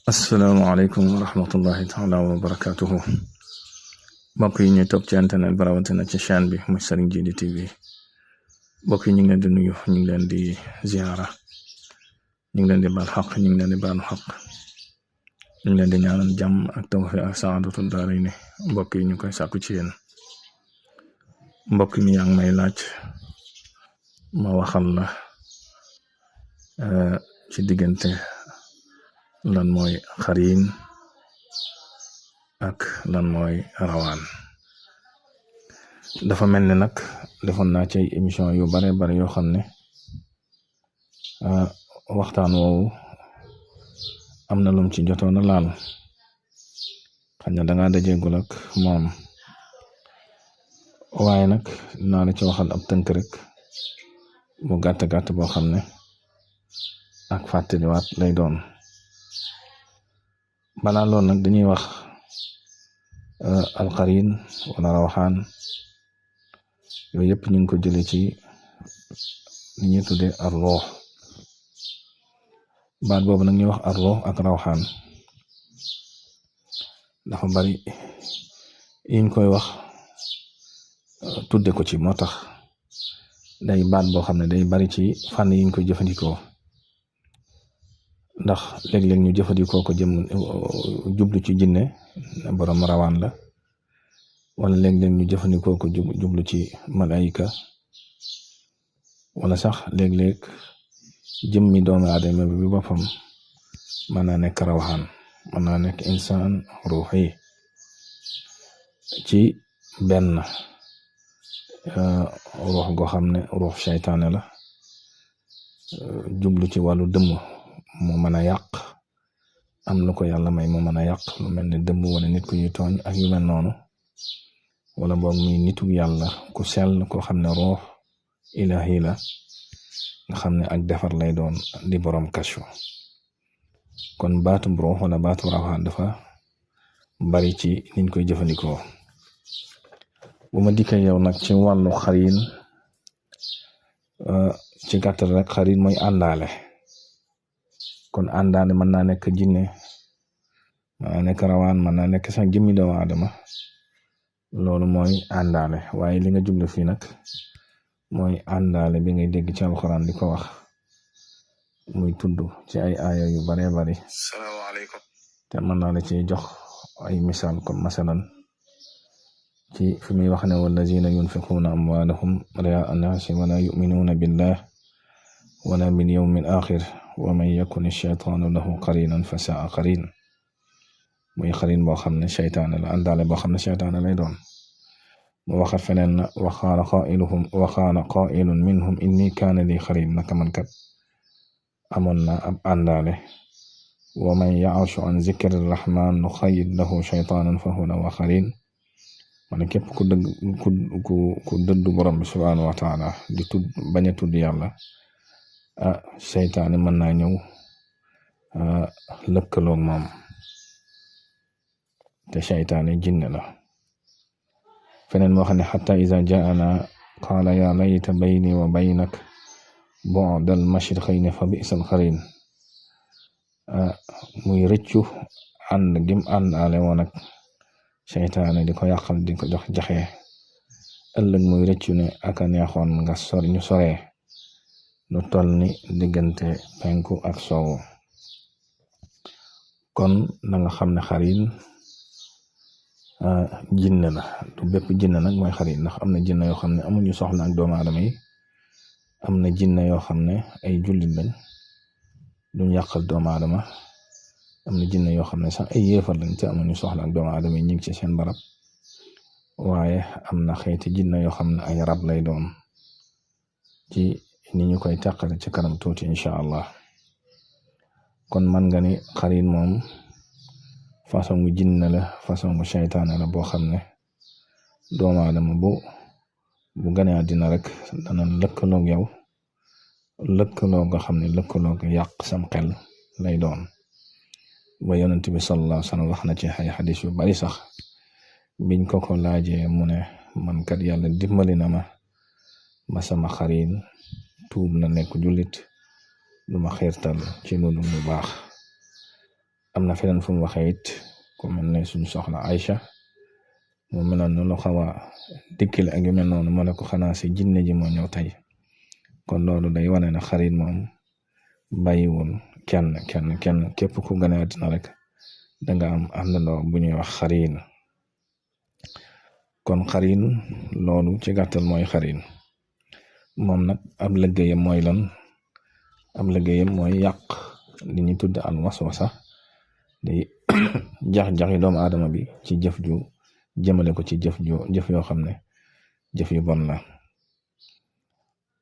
asalaamaaleykum wa rahmatullahi taala wa barakatuhu mbokk yi ñuy topp ci internet bi rawatina ci chaîne bi muy Serigne Djily TV mbokk yi ñu ngi leen di nuyu ñu ngi leen di ziara ñu ngi leen di baal xaq ñu ngi leen di baalu xaq ñu ngi leen di ñaanal jàmm ak tawfiq ak saadatu daarayni mbokk yi ñu koy sàkku ci yéen mbokk mi yaa ngi may laaj ma waxal la ci diggante lan mooy xariin ak lan mooy rawaan. Dafa mel ni nag defoon naa ci émission yu bare yoo xam ne waxtaan woowu am na lum ci jotoon a laal xëy na dangaa dajeegul ak moom waaye nag dinaa la ci waxal ab tënk rek bu gàtt boo xam ne ak fàttaliwaat lay doon. balaa loolu nag dañuy wax alqarin wala rawxaan yooyu yëpp ñu ngi ko jëlee ci li ñuy tudde ar ruux baat boobu nag ñuy wax ar ruux ak rawxaan dafa bari yiñ koy wax tudde ko ci moo tax day baat boo xam ne day bari ci fànn yiñ koy jëfandikoo ndax léeg-léeg ñu jëfandikoo ko jublu ci jinne borom rawaan la wala léeg-léeg ñu jëfandikoo ko jublu ci malaayika wala sax léeg-léeg jëmmi doomu aadama bi boppam mën naa nekk rawaan mën naa nekk insaan ruuxi ci benn ruux goo xam ne ruux seytaane la jublu ci wàllu dëmm moo mën a yàq am lu ko yàlla may moo mën a yàq lu mel ne dëmm wala nit ku ñuy tooñ ak yu mel noonu wala boog muy nitu yàlla ku sell koo xam ne ruux ilahi la nga xam ne ak defar lay doon di borom kashfu kon baatu ruux wala baatu rawaan dafa bari ci niñ koy jëfandikoo. bu ma dikkee yow nag ci wàllu xarin ci gàttal rek xarin mooy àndaale. kon àndaale mën naa nekk jinne mën naa nekk rawaan mën naa nekk sax jëmmi doomu aadama loolu mooy àndaale waaye li nga jublu fii nag mooy àndaale bi ngay dégg ci alxuraan di ko wax muy tudd ci ay aaya yu baree bari. Salaamaaleykum. te mën naa la ci jox ay misaal comme masalan ci fi muy wax ne wallazina yunfiquuna amwaalahum riyaa annaasi wala yuminuuna billah wala bil yawmil aaxir wa man yakun ash-shaytaanu lahu qarinan fa sa'a qarin muy xarin boo xam ne seytaane la àndaale boo xam ne seytaane lay doon. mu waxat feneen na wa qaala qaa'ilun minhum inni kaana li qarin naka man kat amoon na ab àndaale wa man ya'shu an zikri rahmaan nuqayyid lahu shaytaanan fa huwa lahu qarin man képp ku dëddu borom bi subhaanahu wa taala di bañ a tudd yàlla seytaane mën naa ñëw lëkkaloog moom te seytaane jinne la. feneen moo xam ne xataa iza jaana qaala yaa layta bayni wa baynak bu'dal mashriqayni fa bi'sal qarin muy rëccu ànd gim àndaale woon ak seytaane di ko yàqal di ko jox jaxe ëllëg muy rëccu ne aka neexoon nga ñu soree lu toll ni diggante penku ak soowu. kon na nga xam ne xarin jinne la du bépp jinne nag mooy xarin ndax am na jinne yoo xam ne amuñu soxla ak doomu aadama yi am na jinne yoo xam ne ay jullit lañ duñ yàqal doomu aadama am na jinne yoo xam ne sax ay yéefar lañ te amuñu soxla ak doomu aadama yi ñu ngi ci seen barab waaye am na xeeti jinne yoo xam ne ay rab lay doon ci ni ñu koy tàqale ci kanam tuuti incha allah. kon man nga ni xarin moom façon gu jinne la façon gu seytaane la boo xam ne doomu aadama bu gane àddina rek dana lëkkaloog yow lëkkaloo nga xam ne lëkkaloog yàq sam xel lay doon. ba yonent bi sallallahu alayhi wa sallam wax na ci ay xadis yu bari sax biñ ko laajee mu ne man kat yàlla dimbali na ma sama xarin tuub na nekk jullit lu ma xiirtal ci lu baax am na feneen fu mu waxee it ku mel ne suñu soxna Aïcha mu meloon noonu xaw a dikkil ak yu mel noonu mu ne ko xanaa si jinne ji moo ñëw tey kon loolu day wane ne xarit moom bàyyiwul kenn képp ku gane àddina rek danga am àndandoo bu ñuy wax xarin. kon xarin loolu ci gàttal mooy xarin moom nag ab liggéeyam mooy lan ab liggéeyam mooy yàq li ñuy tudd al waswasa di jax-jaxi doomu aadama bi ci jëf ju jëmale ko ci jëf yoo xam ne jëf yu bon la.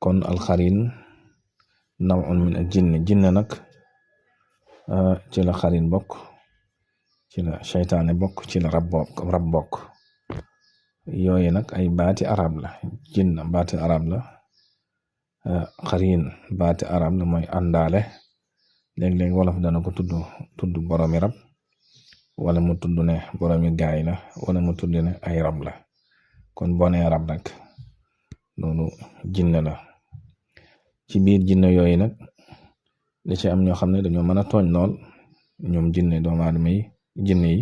kon alxarin naw'un min al jinne nag ci la xarin bokk, ci la seytaane bokk, ci la rab bokk yooyu nag ay baati arab la. jinn baati arab la, xarin baati arab la mooy àndaale. léeg-léeg wolof dana ko tudd boromi rab wala mu tudd ne boromi gaay la wala mu tudd ne ay rab la. kon bonee rab nag loolu jinne la. ci biir jinne yooyu nag da ci am ñoo xam ne dañoo mën a tooñ lool ñoom jinne doomu aadama yi jinne yi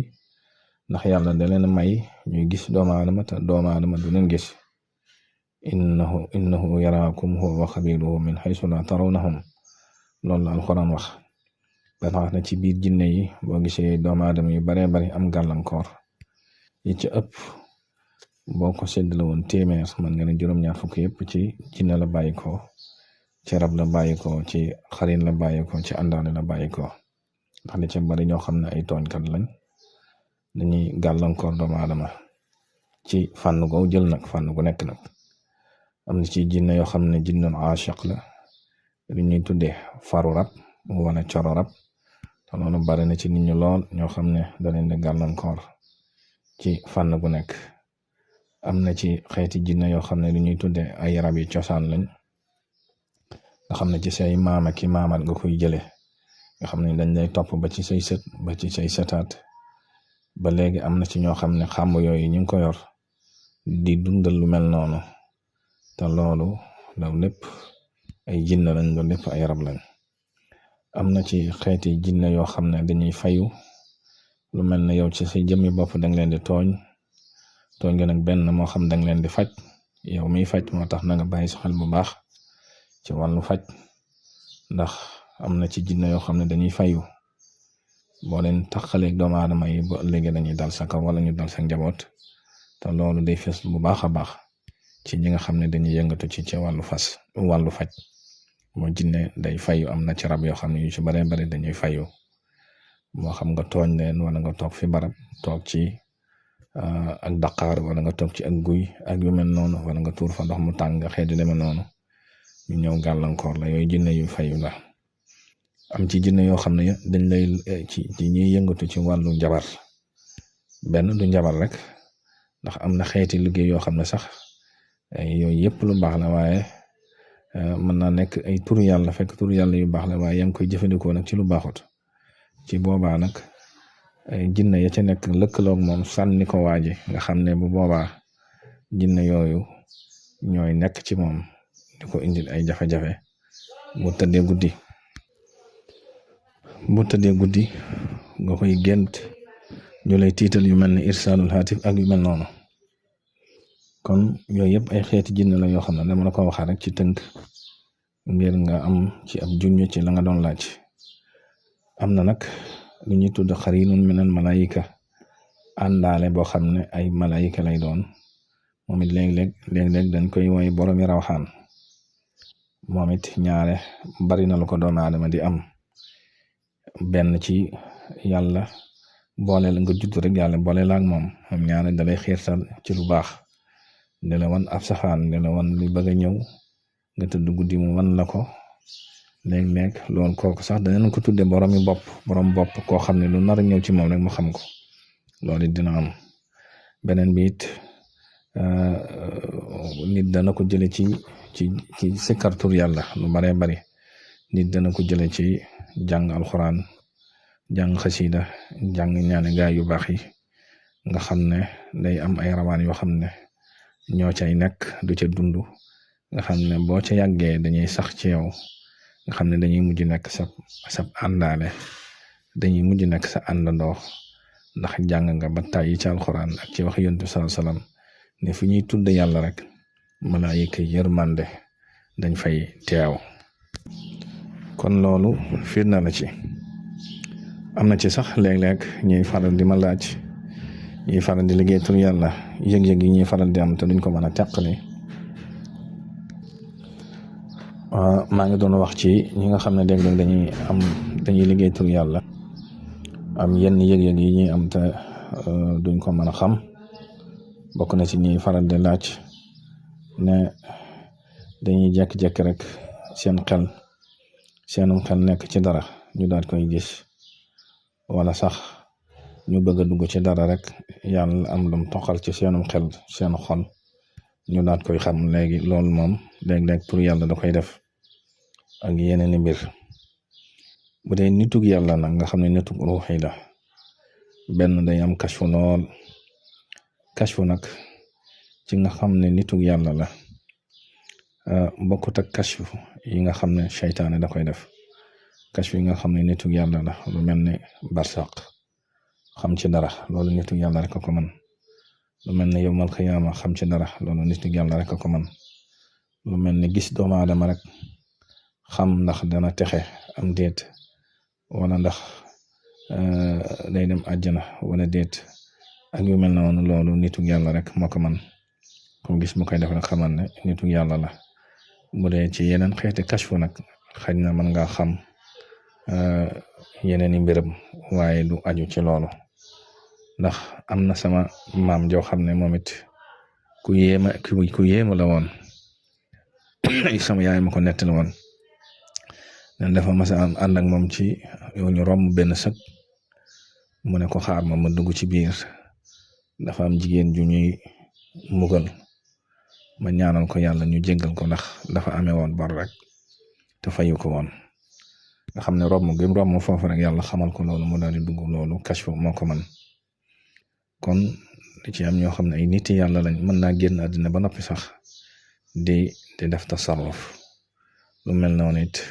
ndax yàlla da leen may ñuy gis doomu aadama te doomu aadama du leen gis. innahu yaraakum huwa wa qabiluhu min haysu la tarawnahum loolu la alxuraan wax. ba tax na ci biir jinne yi boo gisee doomu aadama yu baree bari am gàllankoor yi ci ëpp boo ko séddale woon téeméer man nga ne juróom-ñaar fukk yëpp ci jinne la bàyyi ko, ci rab la bàyyi ko, ci xarin la bàyyi ko, ci àndaale la bàyyi ko. ndax li ci bari ñoo xam ne ay tooñkat lañ dañuy gàllankoor doomu aadama ci fànn goo jël nag fànn gu nekk nag. am na ci jinne yoo xam ne jinnul aashiq la li ñuy tuddee faru rab wala coro rab te loolu bari na ci nit ñu lool ñoo xam ne da leen di gàllankoor ci fànn gu nekk. am na ci xeeti jinne yoo xam ne li ñuy tuddee ay rab yi cosaan lañ nga xam ne ci say maama ki maamat nga koy jële nga xam ne dañ lay topp ba ci say sët ba ci say sëtaat ba léegi am na ci ñoo xam ne xàmb yooyu ñu ngi ko yor di dundal lu mel noonu te loolu lépp ay jinne lañ, loolu lépp ay rab lañ. am na ci xeeti jinne yoo xam ne dañuy fayu lu mel ne yow ci say jëmmi bopp danga leen di tooñ nga nag benn moo xam danga leen di faj yow miy faj moo tax na nga bàyyi sa xel bu baax ci wàllu faj ndax am na ci jinne yoo xam ne dañuy fayu boo leen taxaleeg doomu aadama yi ba léegi dañuy dal sa kaw wala ñu dal sa njaboot te loolu day fees bu baax a baax ci ñi nga xam ne dañuy yëngatu ci wàllu faj moo jinne day fayu. am na ci rab yoo xam ne yu ci bare bare dañuy fayu moo xam nga tooñ leen wala nga toog fi barab toog ci ak daqaar wala nga toog ci ak guy ak yu mel noonu wala nga tuur fa ndox mu tàng xeeti deme noonu ñu ñëw gàllankoor la. yooyu jinne yu fayu la. am ci jinne yoo xam ne dañ lay ci ñuy yëngatu ci wàllu njabar. benn du njabar rek ndax am na xeeti liggéey yoo xam ne sax yooyu yëpp lu baax la waaye mën naa nekk ay turu yàlla fekk turu yàlla yu baax la waaye yaa ngi koy jëfandikoo nag ci lu baaxut. ci boobaa nag ay jinne ya ca nekk lëkkaloog moom sànni ko waaji nga xam ne bu boobaa jinne yooyu ñooy nekk ci moom di ko indil ay jafe-jafe bu tëddee guddi nga koy gént ñu lay tiital yu mel ne irsaalul haatif ak yu mel noonu. kon yooyu yëpp ay xeeti jinne la yoo xam ne dama la ko waxaa rek ci tënk ngir nga am ci ab junj ci la nga doon laaj. am na nag lu ñuy tudd xarinun minal malaayika àndaale boo xam ne ay malaayika lay doon moom it léeg-léeg dañ koy woy boromi rawxaan. moom it ñaare bari na lu ko doomu aadama di am benn ci yàlla boole la nga judd rek yàlla boole la ak moom ñaare dalay xiirtal ci lu baax di la wan ab safaan di la wan li bëgg a ñëw nga tëdd guddi mu wan la ko. léeg-léeg loolu kooku sax danañ ko tudde borom bopp koo xam ne lu nar a ñëw ci moom rek mu xam ko. loolu it dina am. beneen bi it nit dana ko jële ci sikkar tur yàlla lu baree bari. nit dana ko jële ci jàng alxuraan jàng xasida jàng ñaane gaay yu baax yi nga xam ne day am ay rawaan yoo xam ne ñoo cay nekk du ca dund nga xam ne boo ca yàggee dañuy sax ci yow nga xam ne dañuy mujj nekk sab àndaale dañuy mujj nekk sa àndandoo ndax jàng nga ba tàyyi ci alxuraan ak ci wax yonent bi sallallahu alayhi wasallam ne fu ñuy tudd yàlla rek malaayika yërmande dañ fay teew. kon loolu firnde la ci. am na ci sax léeg-léeg ñuy faral di ma laaj ñuy faral di liggéey tur yàlla yëg-yëg yi ñuy faral di am te duñ ko mën a teqali. maa ngi doon wax ci ñi nga xam ne léeg-léeg dañuy liggéey tur yàlla am yenn yëg-yëg yi ñuy am te duñ ko mën a xam. bokk na ci ñuy faral di laaj ne dañuy jekki-jekki rek seenum xel nekk ci dara ñu daal koy gis, wala sax ñu bëgg a dugg ci dara rek yàlla am lum toxal ci seenum xel seen xol ñu daal koy xam. léegi loolu moom léeg-léeg tur yàlla da koy def ak yeneeni mbir. bu dee nitug yàlla nag nga xam ne nitug ruuxi la, benn day am kashfu lool. kashfu nag ci nga xam ne nitug yàlla la bokkut ak kashfu yi nga xam ne seytaane da koy def. kashfu yi nga xam ne nitug yàlla la, lu mel ne barsaq xam ci dara, loolu nitug yàlla rek a ko mën. lu mel ne yawmal xiyaama xam ci dara, loolu nitug yàlla rek a ko mën. lu mel ne gis doomu aadama rek xam ndax dana texe am déet, wala ndax day dem àjjana wala déet, ak yu mel noonu, loolu nitug yàlla rek moo ko mën. comme gis mu koy def rek xamal ne nitug yàlla la. bu dee ci yeneen xeeti kashfu nag xëy na mën ngaa xam yeneen i mbiram waaye du aju ci loolu. ndax am na sama maam joo xam ne moom it ku yéema la woon. sama yaay ma ko nettali woon ne dafa mas a ànd ak moom ci ñu romb benn sëg mu ne ko xaar ma dugg ci biir, dafa am jigéen ju ñuy mbugal, ma ñaanal ko yàlla ñu jéggal ko ndax dafa amee woon bor rek te fayu ko woon. nga xam ne romb foofu rek yàlla xamal ko loolu mu daal di dugg. loolu kashfu moo ko mën. kon li ci am ñoo xam ne ay nit yàlla lañ, mën naa génn àddina ba noppi sax di def tasarruf. lu mel noonu it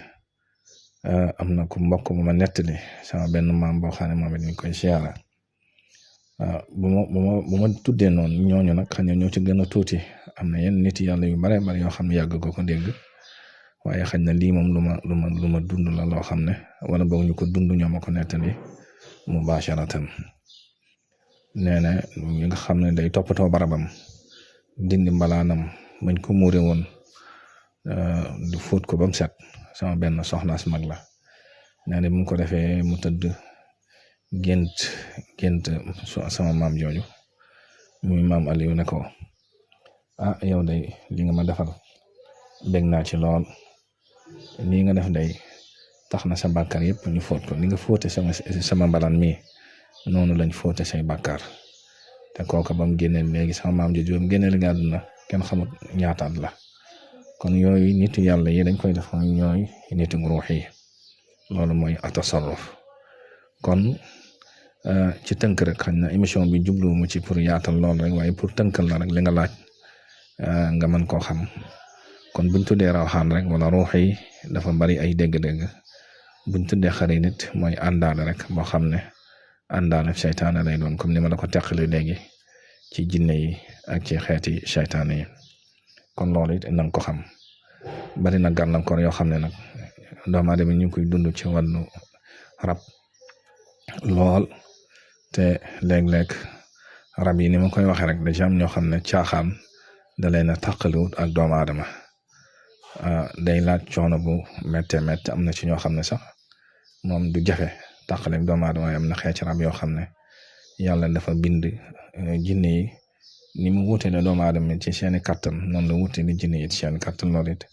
am na ku mbokk bu ma nettali sama benn maam boo xam ne moom it ñu koy siyaara. bu ma tuddee noonu ñooñu nag xam ne ñoo ci gën a tuuti. am na yenn nit yàlla yu bare bare yoo xam ne yàgg ko dégg, waaye xëy na lii moom lu ma dund la loo xam ne, wala boog ñu ko dund ñoo ma ko nettali mubasharatan. nee na ñi nga xam ne day toppatoo barabam, dindi mbalaanam mañ ko muure woon, du fóot ko ba mu set. sama benn soxnaas mag la. nee na bu mu ko defee mu tëdd gént sama maam jooju muy maam Aliou ne ko, yow day li nga ma defal bég naa ci lool. lii nga def day tax na sa bàkkaar yëpp ñu fóot ko. ni nga fóote sama mbalaan mi noonu lañ fóote say bàkkaar. te kooka ba mu génnee léegi sama maam jooju ba mu génnee li nga àdduna kenn xamut ñaataat la. kon yooyu nitu yàlla yi dañ koy def mooy ñooy nitu ruux yi. loolu mooy atasarruf. kon ci tënk rek xañ na émission bi jubluwuma ci pour yaatal lool rek, waaye pour tënkal la rek li nga laaj nga mën koo xam. kon buñ tuddee rawxaan rek wala ruux yi dafa bari ay dégg-dégg. buñ tuddee xarit nit mooy àndaale rek boo xam ne àndaale seytaane lay doon, comme ni ma la ko teqalee léegi ci jinne yi ak ci xeeti seytaane yi. kon loolu it na nga ko xam. bari na gàllankoor yoo xam ne nag doomu aadama ñu ngi koy dund ci wàllu rab lool. te léeg-léeg rab yi ni ma koy waxee rek da ci am ñoo xam ne caaxaan da leen a tàqaliwut ak doomu aadama. day laaj coono bu méttee métti. am na ci ñoo xam ne sax moom du jafe tàqaleeg doomu aadama, waaye am na xeeti rab yoo xam ne yàlla dafa bind jinne yi ni mu wuteele doomu aadama ci seeni kattan, noonu la wuteele jinne yi ci seeni kattan. loolu it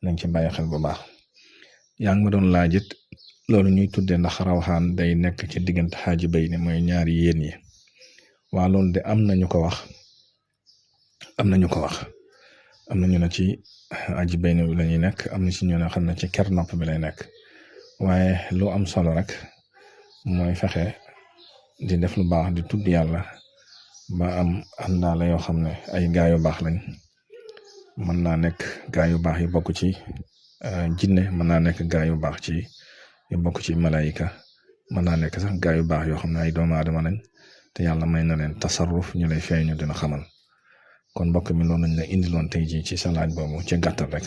nañ ci bàyyi xel bu baax. yaa ngi ma doon laaj it loolu ñuy tuddee ndax rawxaan day nekk ci diggante xaaji bay ni mooy ñaari yéen yi. waa loolu de am nañu ko wax. am nañu ne ci aji bay ni la ñuy nekk, am na ci ñoo xam ne ci ker nopp bi lay nekk. waaye lu am solo rek mooy fexe di def lu baax, di tudd yàlla ba am àndaale yoo xam ne ay gaa yu baax lañ. mën naa nekk gaa yu baax yu bokk ci jinne, mën naa nekk gaa yu baax yu bokk ci malaayika, mën naa nekk sax gaa yu baax yoo xam ne ay doomu aadama lañ te yàlla may na leen tasarruf ñu lay feeñu dina xamal kon mbokk mi loolu lañ la indiloon tey jii ci sa laaj boobu ci gàttal rek.